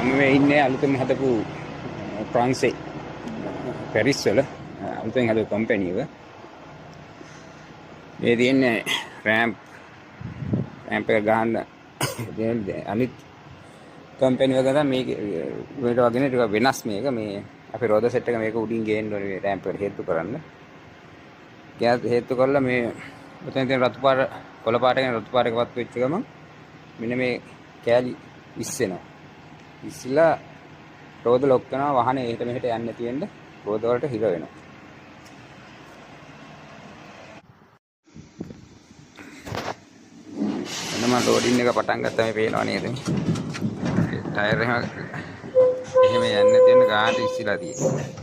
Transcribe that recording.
මම මේ ඉන්නේ අලුතෙන් හදපු ප්‍රංශේ පැරිස් වල අලුතෙන් හදපු කම්පැනි එක. මේ තියෙන්නේ රෑම්ප් රෑම්ප් එක ගහන්න අනිත් කම්පැනි වගේ තමයි මේක මේකට වගේ නේ ටිකක් වෙනස් මේක. මේ අපේ රෝද සෙට් එක මේක උඩින් ගේන්න ඕනේ මේ රෑම්ප් එකට හේතු කරන්න. ගියාත් හේතු කරලා මේ ඔතන තියෙන රතු පාට කොළ පාට කියන රතු පාට එක පත්තු වෙච්ච ගමන් මෙන්න මේ කෑලි ඉස්සෙනවා. ඉස්සිලා රෝද ලොක් වෙනවා වාහනේ එහෙට මෙහෙට යන්නේ නැති වෙන්න රෝද වලට හිර වෙනවා. එන්න මම ලෝඩින් එක පටන් ගත්තා මේ පේනවා නේද? ටයර් එහෙම එහෙම යන්නේ නැති වෙන්න ගානට ඉස්සිලා තියෙන්නේ.